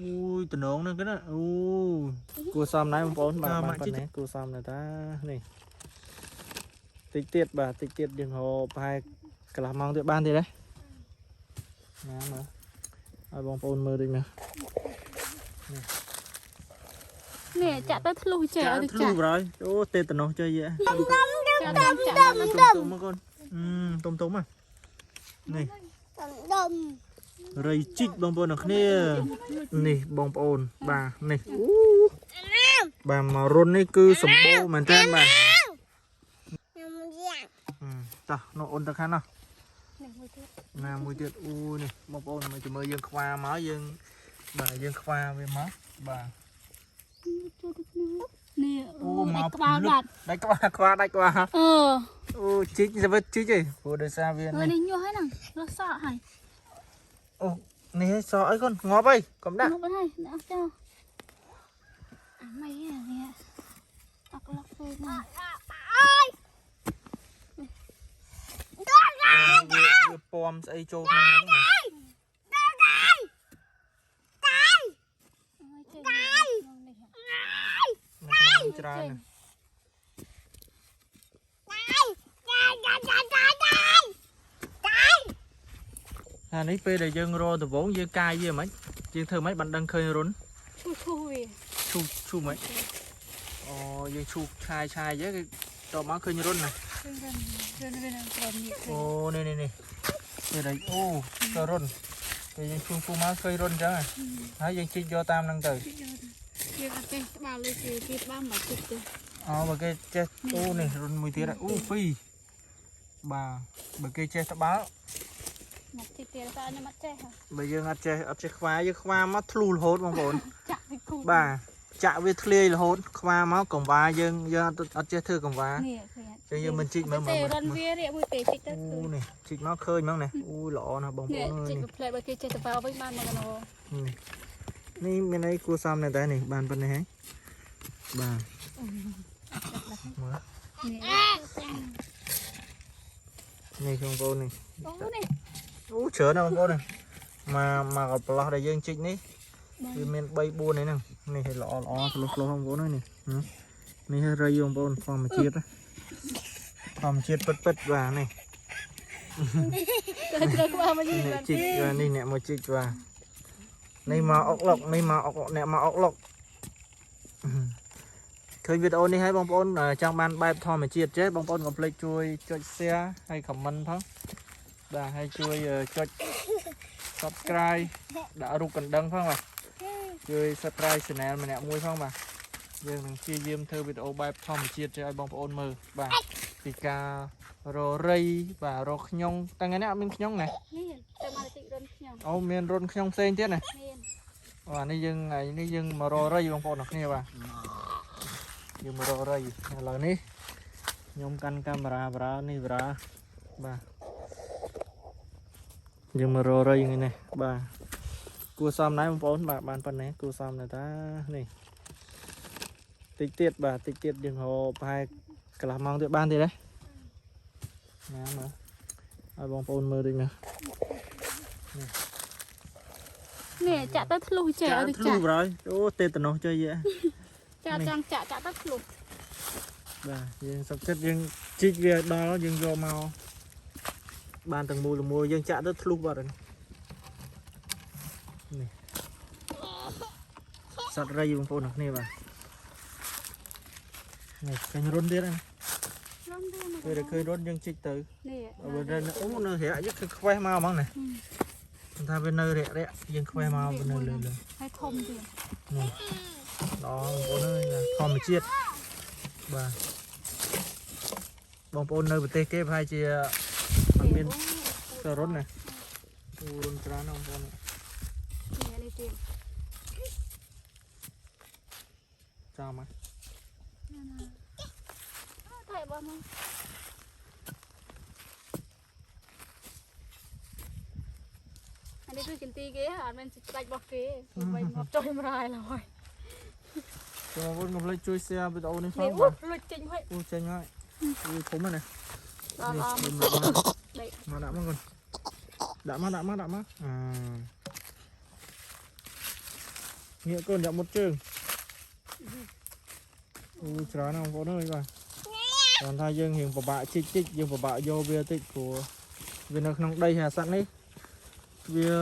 អូយតំណងហ្នឹងគេណាអូគួរសមណាស់បងប្អូនបាទបានប៉ុណ្ណេះគួរសមណាស់តានេះតិចទៀតបាទតិចទៀតយើងរកប្រហែលកន្លះម៉ោងទៀតបានទៀតទេណាមើលឲ្យបងប្អូនមើលតិចមើល នេះចាក់ទៅធ្លុះចេះឲ្យទៅ ធ្លុះ ចាក់ ប្រយអូទេតំណោះចេះយេ ចាក់ចាក់ ទុំទុំមកកូនទុំទុំហ៎នេះ ដុំ រៃជីកបងប្អូនអ្នកគ្នានេះបងប្អូនបាទនេះអូបាទមករុននេះគឺសម្បូរមែនតើបាទ ខ្ញុំយ៉ា តោះនោះអូនទៅខាងនោះ នេះមួយទៀត ណាមួយទៀតអូនេះបងប្អូនមើលចាំមើលយើងខ្វាមកយើងបាទយើងខ្វាវាមកបាទ ចូលទៅក្នុងនេះ អូមក ក្បាលបាត់ ដាច់ក្បាលខ្វាដាច់ក្បាល អឺ អូជីកទៅវិញជីកឯងព្រោះដោយសារវា អឺ នេះ នេះញាស់ហើយហ្នឹងរស់សក់ហើយ អូនេះសអីកូនងាប់អីកុំដាក់ មកបាត់ហើយដាក់ចោលអាម៉ៃនេះអកលុកពេកណាស់ អើយ វាពំស្អីចូលក្នុងហ្នឹង អើយចេញក្នុងនេះ នៅក្នុងច្រើនណាស់ ចាចាចាចា អានេះពេលដែលយើងរកដំបងយើងកាយវាមិនយើងធ្វើមិនបានដឹងឃើញរុន ឈូឈូវា ឈូឈូមិនអូយើងឈូឆាយឆាយយើគេតមកឃើញរុនណា ឃើញរិនរិនរិនក្រមនេះឃើ អូ ញ នេះនេះនេះនេះនេះអូក៏រុនពេលយើងឈូឈូមកឃើញរុនអញ្ចឹងហើយយើងជីកយកតាមហ្នឹងទៅ យើងអត់ចេះក្បាលលើគេគេក្បាលមកជិះទេ អូបើគេចេះអូនេះរុនមួយទៀតអូពីរបាទបើគេចេះត្បាល់ មកជិះទៀតតែខ្ញុំអត់ចេះហ៎ បើយើងអត់ចេះអត់ចេះខ្វាយើងខ្វាមកធ្លុះរហូតបងប្អូន ចាក់វាគូ បាទចាក់វាធ្លាយរហូតខ្វាមកកង្វាយើងយើងអត់ចេះធ្វើកង្វា នេះឃើញ ចឹងយើងមិនជីកមើលមើ ទេ ល រិនវារៀបមួយទេជីកទៅ អូ ឃើញ នេះជីកមកឃើញហ្មងនេះអូល្អណាស់បងប្ នេះ អូនអើយ ជីកផ្លែបើគេចេះទៅវិញបានមកកណោ នេះនេះមានអីគួរសមដែរតែនេះបានប៉ុណ្ណេះហ៎បាទមើល នេះ នេះបងប្អូននេះ អូនេះ អូច្រើនណាស់បងប្អូននេះមកមកកប្លោះដែលយើងជីកនេះវាមាន3 4នេះហ្នឹងនេះឲ្យល្អល្អឆ្លោះឆ្លោះបងប្អូននេះនេះរៃបងប្អូនធម្មជាតិធម្មជាតិពិតពិតបាទនេះ ទៅត្រូវក្បាលមកយី អ្នកជីកបាទនេះអ្នកមកជីកបាទនេះមកអុកលុកនេះមកអុកអ្នកមកអុកលុកឃើញវីដេអូនេះហើយបងប្អូនចង់បានបែបធម្មជាតិចេះបងប្អូនកុំភ្លេចជួយចុច share ហើយ comment ផងបាទហើយជួយចុច subscribe ដាក់រូបកណ្ដឹងផងបាទជួយ subscribe channel ម្នាក់មួយផងបាទយើងនឹងព្យាយាមធ្វើវីដេអូបែបធម្មជាតិចេះឲ្យបងប្អូនមើលបាទពីការររៃបាទរកខ្ញុំតែថ្ងៃនេះអត់មានខ្ញុំណា នេះទៅមកជីករិនខ្ញុំ អូមានរុនខ្ញុំផ្សេងទៀតណា មាន អូអានេះយើងថ្ងៃនេះយើងមកររៃបងប្អូនអរគ្នាបាទយើងមកររៃឥឡូវនេះខ្ញុំកាន់កាមេរ៉ាបារានេះបារាបាទយើងមកររៃថ្ងៃនេះបាទគួរសមណាស់បងប្អូនបាទបានប៉ុណ្ណេះគួរសមណាស់តានេះតិចទៀតបាទតិចទៀតយើងរកប្រហែលកន្លះម៉ោងទៀតបានទៀតទេណាមើលឲ្យបងប្អូនមើលតិចមើល នេះចាក់ទៅធ្លុះចេះឲ្យទៅ ធ្លុះ ចាក់ ប្រយអូទេតំណោះចេះយេ ចាក់ចង់ចាក់ចាក់ទៅធ្លុះ បាទយើងសុខចិត្តយើងជីកវាឲ្យដល់យើងយកមកបានទាំងមូលទាំងមូលយើងចាក់ទៅធ្លុះបាត់ហើយនេះសត្វរៃបងប្អូនអរគ្នាបាទនេះឃើញរុនទៀតហ្នឹង រុនវាមក ពេលដែលឃើញរុនយើងជីកទៅ នេះ បើវានៅអូនៅរាក់យើងគឺខ្វេះមកហ្មងណាថាវានៅរាក់រាក់យើងខ្វេះមកវានៅលើលើ ហើយធំទៀត នេះល្អបងប្អូនអើយធម្មជាតិបាទបងប្អូននៅប្រទេសគេប្រហែលជាអត់មានសរុនណាអូរុនច្រើនណាស់បងប្អូន នេះនេះទៀត ចាំមក ថៃបងមកអានេះគឺជាទីគេអត់មែនស្ដាច់របស់គេគឺវិញមកចុយមរាយឡើយ បងប្អូនកុំភ្លេចជួយ share វីដេអូនេះផង នេះអូ បាទ លុចចេញហើយ អូចេញហើយអូធំណាស់ណា ដល់អម នេះមកដាក់មកកូនដាក់មកដាក់មកដាក់មកអឺ ងាកកូនយ៉ាក់មុតជើងអូច្រើនណាស់បងប្អូនអើយបាទគាត់ថាយើងរៀងពិបាកជីកជីកយើងពិបាកយកវាតិចព្រោះវានៅក្នុងដីហើយអាសត្វនេះវា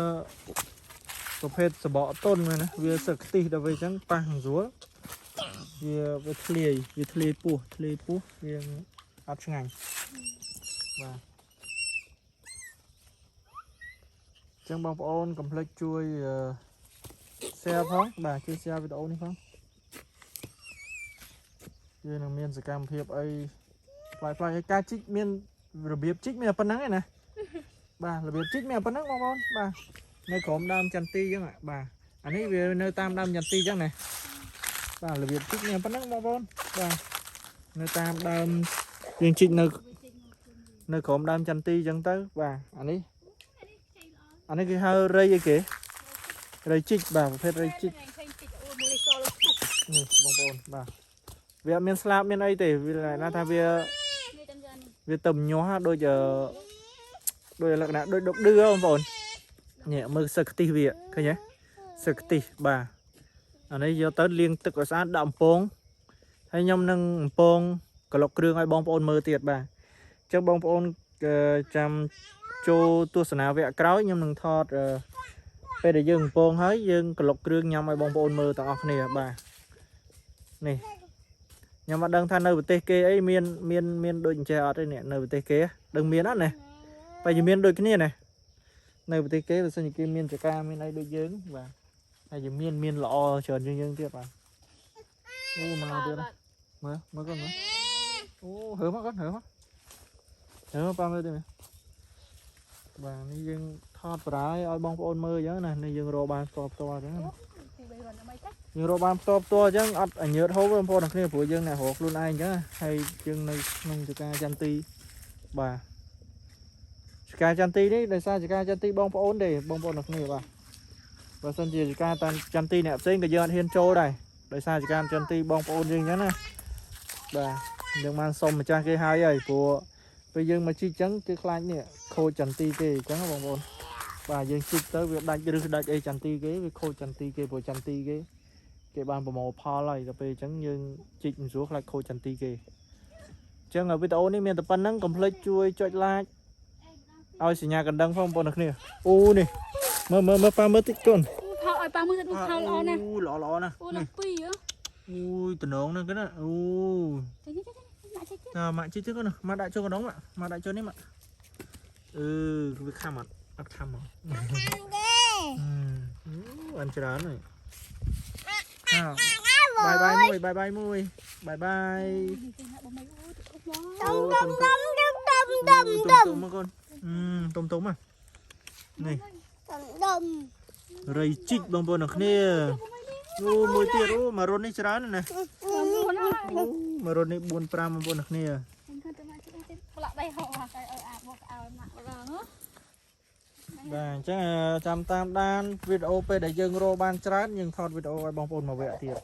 ប្រភេទសបកតុនមែនណាវាសឹកខ្ទិះដល់ពេលអញ្ចឹងប៉ះស្រួលវាវាធ្លាយវាធ្លាយពោះធ្លាយពោះវាអត់ឆ្ងាញ់បាទអញ្ចឹងបងប្អូនកុំភ្លេចជួយ share ផងបាទជួយ share វីដេអូនេះផងយើងនឹងមានសកម្មភាពអីប្លែកៗហើយការជីកមានរបៀបជីកមានតែប៉ុណ្្នឹងឯណាបាទរបៀបជីកមានតែប៉ុណ្្នឹងបងប្អូនបាទនៅក្រោមដើមចន្ទីអញ្ចឹងបាទអានេះវានៅតាមដើមចន្ទីអញ្ចឹងណាបាទរបៀបជីកមានតែប៉ុណ្្នឹងបងប្អូនបាទនៅតាមដើមយើងជីកនៅនៅក្រោមដើមចន្ទីអញ្ចឹងទៅបាទអានេះអានេះគេហៅរៃអីគេរៃជីកបាទប្រភេទរៃជីក ឃើញជីកអូមួយសល់ នេះបងប្អូនបាទវាអត់មានស្លាបមានអីទេវាណាថាវា នេះតាមយ៉ាងនេះ វាទៅញាស់ដូចអឺដូចលក្ខណៈដូចដុកឌឺហ៎បងប្អូននេះមើលសឹកខ្ទិះវាឃើញទេសឹកខ្ទិះបាទអានេះយកទៅលាងទឹកឲ្យស្អាតដាក់អំពងហើយខ្ញុំនឹងអំពងក្លុកគ្រឿងឲ្យបងប្អូនមើលទៀតបាទអញ្ចឹងបងប្អូនអឺចាំចូលទស្សនាវគ្គក្រោយខ្ញុំនឹងថតអឺពេលដែលយើងអំពងហើយយើងក្លុកគ្រឿងញ៉ាំឲ្យបងប្អូនមើលទាំងអស់គ្នាបាទនេះខ្ញុំអត់ដឹងថានៅប្រទេសគេអីមានមានមានដូចអញ្ចេះអត់ទេនេះនៅប្រទេសគេដឹងមានអត់ណាបែរជាមានដូចគ្នាណានៅប្រទេសគេបើសិនជាគេមានចការមានអីដូចយើងបាទហើយជាមានមានល្អច្រើនជាងយើងទៀតបាទអូមកទៀតណាមើលមើលកូនមើលអូហើមកកូនហើមកហើមកប៉ាមើលទៀតមើលបាទនេះយើងថតប្រាយឲ្យបងប្អូនមើលអញ្ចឹងណានេះយើងរកបានផ្ទាល់ផ្ទាល់អញ្ចឹងណា ទី3រត់ដើម្បីចា យើងរកបានផ្ទាល់ផ្ទាល់អញ្ចឹងអត់អញើតហូបទេបងប្អូនទាំងគ្នាព្រោះយើងអ្នករកខ្លួនឯងអញ្ចឹងណាហើយយើងនៅក្នុងចការចន្ទទីបាទចការចន្ទទីនេះដោយសារចការចន្ទទីបងប្អូនទេបងប្អូនទាំងគ្នាបាទបើសិនជាចការតាមចន្ទទីអ្នកផ្សេងក៏យើងអត់ហ៊ានចូលដែរដោយសារចការចន្ទទីបងប្អូនយើងអញ្ចឹងណាបាទយើងបានសុំម្ចាស់គេហើយហើយព្រោះពេលយើងមកជីកអញ្ចឹងគេខ្លាចនេះខូចចន្ទទីគេអញ្ចឹងណាបងប្អូនបាទយើងជីកទៅវាដាច់ឬដាច់អីចន្ទទីគេវាខូចចន្ទទីគេព្រោះចន្ទទីគេ គេបានប្រមូលផលហើយដល់ពេលអញ្ចឹងយើងជីកមិនស្រួលខ្លាចខូចចន្ទីគេអញ្ចឹងវីដេអូនេះមានតែប៉ុណ្្នឹងកុំភ្លេចជួយចុច like ឲ្យសញ្ញាកណ្ដឹងផងបងប្អូនទាំងគ្នាអូនេះមើលមើលមើលប៉ាមើលតិចកូន ថតឲ្យប៉ាមើលទៅថតល្អណាស់ អូល្អល្អណាស់ អូដល់ពីរ អូយតំណងហ្នឹងគេណាអូ ចេញចេញដាក់ចេញ តើម៉ាក់ជីកទៅកូនម៉ាក់ដាក់ចូលកណ្ដងម៉ាក់ម៉ាក់ដាក់ចូលនេះម៉ាក់អឺវាខំអត់អត់ខំហ៎ ទេ អូអានច្រើនហើយបាយបាយមួយបាយបាយមួយបាយបាយ ចេញដាក់បងមីអូទៅអុកមក ដុំដុំដុំដុំដុំដុំ ទុំមកកូនទុំទុំហ៎នេះ ដុំដុំ រៃជីកបងប្អូនទាំងគ្នាអូមួយទៀតអូមករត់នេះច្រើនណាស់អូមករត់នេះ4 5បងប្អូនទាំងគ្នា ខ្ញុំទៅមកចេញផ្លាក់ដៃហោះឲ្យអាបកឲ្យម៉ាក់ម្ដង បាទអញ្ចឹងចាំតាមដានវីដេអូពេលដែលយើងរកបានច្រើនយើងថតវីដេអូឲ្យបងប្អូនមកវគ្គទៀត